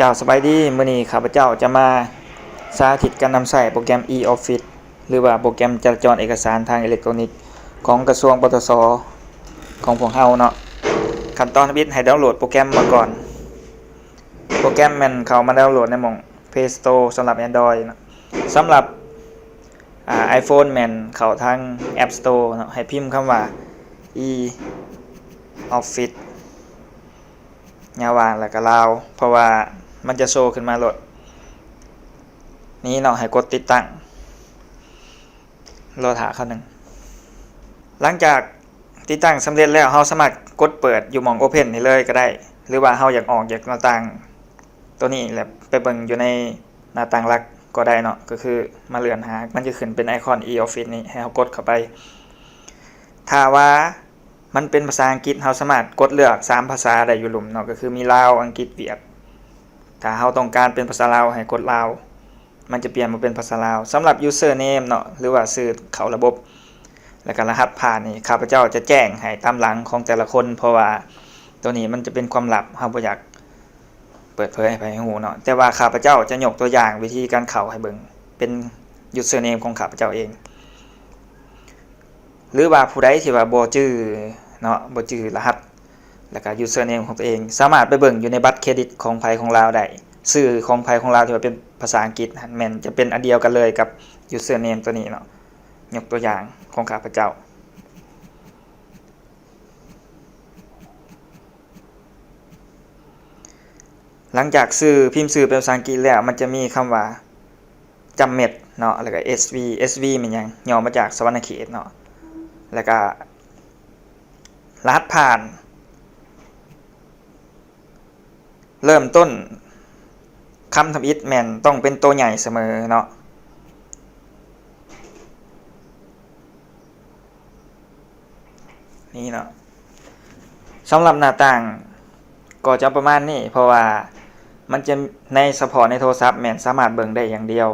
ເຈົ້າ ສະບາຍດີ. ມື້ນີ້ຂ້າພະເຈົ້າຈະມາສາທິດການນຳໃຊ້ໂປຣແກຣມ e-Office ຫຼືວ່າໂປຣແກຣມຈັດຈອນເອກະສານທາງເອເລັກໂຕຣນິກຂອງກະຊວງ ປຕສ ຂອງພວກເຮົາເນາະ. ຂັ້ນຕອນທຳອິດໃຫ້ດາວໂຫຼດໂປຣແກຣມມາກ່ອນ. ໂປຣແກຣມແມ່ນເຂົ້າມາດາວໂຫຼດໃນໝ່ອງ Play Store ສຳລັບ Android ເນາະ. ສຳລັບ ອາ iPhone ແມ່ນເຂົ້າທາງ App Store ເນາະ, ໃຫ້ພິມຄຳວ່າ e-Office ຍາວວ່າງ ແລ້ວກະລາວ ເພາະວ່າມັນຈະໂຊຂຶ້ນມາໂລດ. ນີ້ເນາະ, ໃຫ້ກົດຕິດຕັ້ງ. ລໍຖ້າຄາວໜຶ່ງ. ຫຼັງຈາກຕິດຕັ້ງສຳເລັດແລ້ວ, ເຮົາສາມາດກົດເປີດຢູ່ໝ່ອງ Open ນີ້ເລີຍກໍໄດ້ ຫຼືວ່າເຮົາຢາກອອກຈາກໜ້າຕ່າງໂຕນີ້ ແລ້ວໄປເບິ່ງຢູ່ໃນໜ້າຕ່າງຫຼັກກໍໄດ້ເນາະ. ກໍຄືມາເລື່ອນຫາ, ມັນຈະຂຶ້ນເປັນໄອຄອນ e-Office ນີ້, ໃຫ້ເຮົາກົດເຂົ້າໄປ. ຖ້າວ່າ ມັນເປັນພາສາອັງກິດ, ເຮົາສາມາດກົດເລືອກສາມພາສາໄດ້ຢູ່ລຸ່ມເນາະ, ກໍຄືມີລາວ, ອັງກິດ, ຫວຽດ. ຖ້າເຮົາຕ້ອງການເປັນພາສາລາວ, ໃຫ້ກົດລາວ, ມັນຈະປ່ຽນມາເປັນພາສາລາວ. ສຳລັບ username ເນາະ ຫຼືວ່າຊື່ເຂົ້າລະບົບ ແລ້ວກໍລະຫັດຜ່ານນີ້, ຂ້າພະເຈົ້າຈະແຈ້ງໃຫ້ຕາມຫຼັງຂອງແຕ່ລະຄົນ, ເພາະວ່າໂຕນີ້ມັນຈະເປັນຄວາມລັບ, ເຮົາບໍ່ຢາກເປີດເຜີຍໃຫ້ໃຜຮູ້ເນາະ. ແຕ່ວ່າຂ້າພະເຈົ້າຈະຍົກຕົວຢ່າງວິທີການເຂົ້າໃຫ້ເບິ່ງ, ເປັນ username ຂອງຂ້າພະເຈົ້າເອງ. ຫຼືວ່າຜູ້ໃດທີ່ວ່າບໍ່ຈື່ເນາະ, ບໍ່ຈື່ລະຫັດ ແລ້ວກະ username ຂອງຕົວເອງ, ສາມາດໄປເບິ່ງຢູ່ໃນບັດເຄຣດິດຂອງໃຜຂອງລາວໄດ້. ຊື່ຂອງໃຜຂອງລາວທີ່ວ່າເປັນພາສາອັງກິດຫັ້ນ ແມ່ນຈະເປັນອັນດຽວກັນເລີຍກັບ username ຕົວນີ້ເນາະ. ຍົກຕົວຢ່າງຂອງຂ້າພະເຈົ້າ. ຫຼັງຈາກຊື່, ພິມຊື່ເປັນພາສາອັງກິດແລ້ວ, ມັນຈະມີຄຳວ່າ ຈຳເມັດເນາະ ແລ້ວກະ ເອສວີ ເອສວີ ແມ່ນຫຍັງ? ຫຍໍ້ມາຈາກສະຫວັນນະເຂດເນາະ ແລ້ວກະລະຫັດຜ່ານ. ເລີ່ມຕົ້ນຄຳທຳອິດແມ່ນຕ້ອງເປັນໂຕໃຫຍ່ສະເໝີເນາະ. ນີ້ເນາະ, ສຳລັບໜ້າຕ່າງກໍຈະປະມານນີ້, ເພາະວ່າມັນຈະໃນສະເພາະໃນໂທລະສັບແມ່ນສາມາດເບິ່ງໄດ້ຢ່າງດຽວ,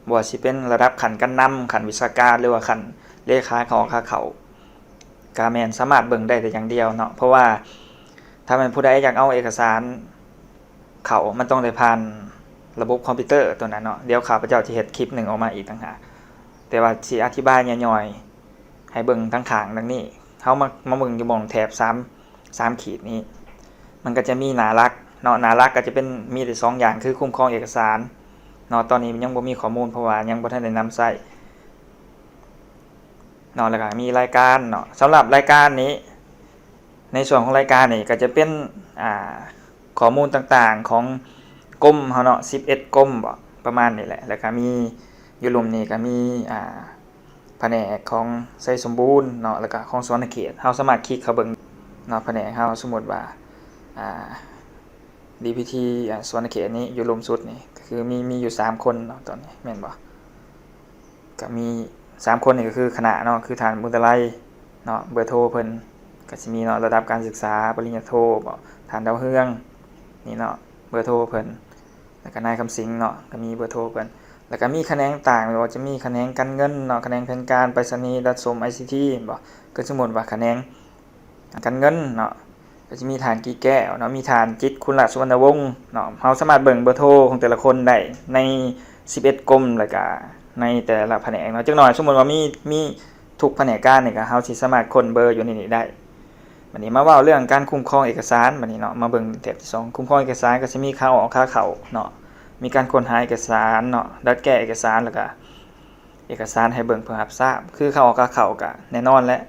ບໍ່ວ່າຊິເປັນລະດັບຂັ້ນການນຳ, ຂັ້ນວິຊາການ ຫຼືວ່າຂັ້ນເລຂາ ຂາອອກຂາເຂົ້າ ກະແມ່ນສາມາດເບິ່ງໄດ້ແຕ່ຢ່າງດຽວເນາະ. ເພາະວ່າຖ້າແມ່ນຜູ້ໃດຢາກເອົາເອກະສານ ເຂົ້າ ມັນຕ້ອງໄດ້ຜ່ານລະບົບຄອມພິວເຕີຕົວນັ້ນເນາະ. ດຽວຂ້າພະເຈົ້າຊິເຮັດຄລິບໜຶ່ງອອກມາອີກຕ່າງຫາກ, ແຕ່ວ່າຊິອະທິບາຍຍ່ອຍໆໃຫ້ເບິ່ງທາງຂ້າງດັ່ງນີ້. ເຮົາມາ ມາເບິ່ງຢູ່ໝ່ອງແຖບສາມ ສາມຂີດນີ້, ມັນກໍຈະມີໜ້າຫຼັກເນາະ. ໜ້າຫຼັກກໍຈະເປັນ ມີແຕ່ສອງຢ່າງ ຄືຄຸ້ມຄອງເອກະສານເນາະ, ຕອນນີ້ຍັງບໍ່ມີຂໍ້ມູນ ເພາະວ່າຍັງບໍ່ທັນໄດ້ນຳໃຊ້ ເນາະ ແລ້ວກໍມີລາຍການເນາະ. ສຳລັບລາຍການນີ້ ໃນສ່ວນຂອງລາຍການນີ້ກໍຈະເປັນ ອ່າ ຂໍ້ມູນຕ່າງໆຂອງກົມເຮົາເນາະ, ສິບເອັດກົມບໍ ປະມານນີ້ແຫຼະ. ແລ້ວກໍມີ ຢູ່ລຸ່ມນີ້ກໍມີ ອ່າ ພະແນກຂອງໄຊສົມບູນເນາະ ແລ້ວກໍຂອງສະຫວັນນະເຂດ. ເຮົາສາມາດຄລິກເຂົ້າເບິ່ງເນາະ, ພະແນກເຮົາ ສົມມຸດວ່າ ອ່າ ດີພີທີ ອ່າ ສະຫວັນນະເຂດນີ້ ຢູ່ລຸ່ມສຸດນີ້ ກໍຄືມີ ມີຢູ່ສາມຄົນເນາະ ຕອນນີ້ ແມ່ນບໍ່? ກໍມີສາມຄົນນີ້ ກໍຄືຄະນະເນາະ, ຄືທ່ານບຸນຕາໄລເນາະ, ເບີໂທເພິ່ນກໍຊິມີເນາະ, ລະດັບການສຶກສາ ປະລິນຍາໂທບໍ ທ່ານດາວເຮືອງນີ້ເນາະ, ເບີໂທເພິ່ນ, ແລ້ວກໍນາຍຄຳສິງເນາະ, ກໍມີເບີໂທເພິ່ນ. ແລ້ວກໍມີຂະແໜງຕ່າງ ແມ່ນບໍ່? ຈະມີຂະແໜງການເງິນເນາະ, ຂະແໜງແຜນການ, ໄປສະນີ, ດັດສົມ, ໄອຊີທີ ແມ່ນບໍ່? ກໍສົມມຸດວ່າຂະແໜງ ການເງິນເນາະ, ກໍຈະມີທ່ານ ກີແກ້ວເນາະ, ມີທ່ານ ຈິດ ຄຸນລາດສຸວັນນະວົງເນາະ. ເຮົາສາມາດເບິ່ງເບີໂທຂອງແຕ່ລະຄົນໄດ້ໃນສິບເອັດກົມ ແລ້ວກະໃນແຕ່ລະພະແນກເນາະ. ຈັກໜ່ອຍສົມມຸດວ່າມີ ມີທຸກພະແນກການນີ້ ກໍເຮົາຊິສາມາດຄົ້ນເບີຢູ່ໃນນີ້ໄດ້. ບັດນີ້ມາເວົ້າເລື່ອງການຄຸ້ມຄອງເອກະສານ ບັດນີ້ເນາະ, ມາເບິ່ງແຖບທີສອງ ຄຸ້ມຄອງເອກະສານ ກໍຊິມີຂາອອກຂາເຂົ້າເນາະ, ມີການຄົ້ນຫາເອກະສານເນາະ, ດັດແກ້ເອກະສານ ແລ້ວກະເອກະສານໃຫ້ເບິ່ງເພື່ອຮັບຊາບ. ຄືຂາອອກຂາເຂົ້າ ກໍແນ່ນອນແຫຼະ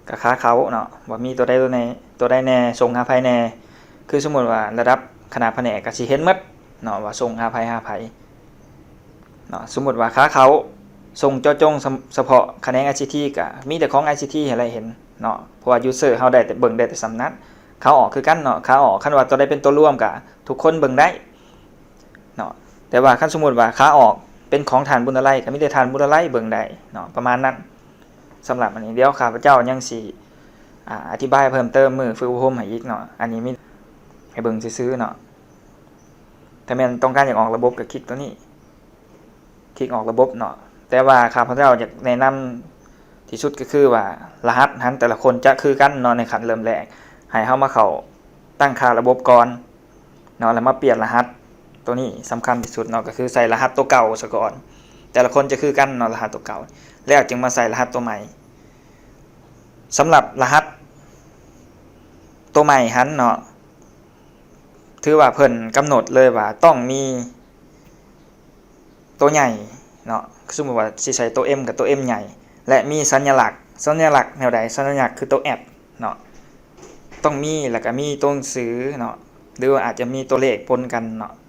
ກໍຂາເຂົ້າເນາະ ວ່າມີຕົວໃດຕົວໃດ ຕົວໃດແດ່ ສົ່ງຫາໃຜແດ່. ຄືສົມມຸດວ່າລະດັບຄະນະພະແນກກໍຊິເຫັນໝົດເນາະ ວ່າສົ່ງຫາໃຜຫາໃຜເນາະ. ສົມມຸດວ່າຂາເຂົ້າ ສົ່ງເຈາະຈົງສະ ສະເພາະຂະແໜງໄອຊີທີ ກໍມີແຕ່ຂອງໄອຊີທີຫັ້ນແຫຼະເຫັນເນາະ, ເພາະວ່າຢູເຊີເຮົາໄດ້ແຕ່ເບິ່ງໄດ້ແຕ່ສ່ຳນັ້ນ. ຂາອອກຄືກັນເນາະ, ຂາອອກ ຄັນວ່າຕົວໃດເປັນຕົວລວມ ກໍທຸກຄົນເບິ່ງໄດ້ເນາະ. ແຕ່ວ່າຄັນສົມມຸດວ່າຂາອອກເປັນຂອງທ່ານບຸນນາໄລ ກໍມີແຕ່ທ່ານບຸນນາໄລເບິ່ງໄດ້ເນາະ ປະມານນັ້ນ. ສຳລັບອັນນີ້ ດຽວຂ້າພະເຈົ້າຍັງຊິ ອາ ອະທິບາຍເພີ່ມເຕີມມື້ຝຶກອົບຮົມໃຫ້ອີກເນາະ, ອັນນີ້ມີໃຫ້ເບິ່ງຊື່ໆເນາະ. ຖ້າແມ່ນຕ້ອງການຢາກອອກລະບົບ ກໍຄລິກຕົວນີ້ ຄລິກອອກລະບົບເນາະ. ແຕ່ວ່າຂ້າພະເຈົ້າຢາກແນະນຳທີ່ສຸດ ກໍຄືວ່າລະຫັດຫັ້ນແຕ່ລະຄົນຈະຄືກັນເນາະ ໃນຂັ້ນເລີ່ມແລກ. ໃຫ້ເຮົາມາເຂົ້າຕັ້ງຄ່າລະບົບກ່ອນເນາະ ແລ້ວມາປ່ຽນລະຫັດ ໂຕນີ້ສຳຄັນທີ່ສຸດເນາະ ກໍຄືໃສ່ລະຫັດໂຕເກົ່າສາກ່ອນ. ແຕ່ລະຄົນຈະຄືກັນເນາະ ລະຫັດໂຕເກົ່າ ແລ້ວຈຶ່ງມາໃສ່ລະຫັດໂຕໃໝ່. ສຳລັບລະຫັດໂຕໃໝ່ຫັ້ນເນາະ ຖືວ່າເພິ່ນກຳນົດເລີຍວ່າຕ້ອງມີໂຕໃຫຍ່ເນາະ. ສົມມຸດວ່າຊິໃສ່ໂຕ M ກັບໂຕ M ໃຫຍ່ ແລະ ມີສັນຍະລັກ. ສັນຍະລັກແນວໃດ? ສັນຍະລັກຄືໂຕ at ເນາະ ຕ້ອງມີ ແລ້ວກໍມີໂຕໜັງສືເນາະ ຫຼືວ່າອາດຈະມີໂຕເລກປົນກັນເນາະ.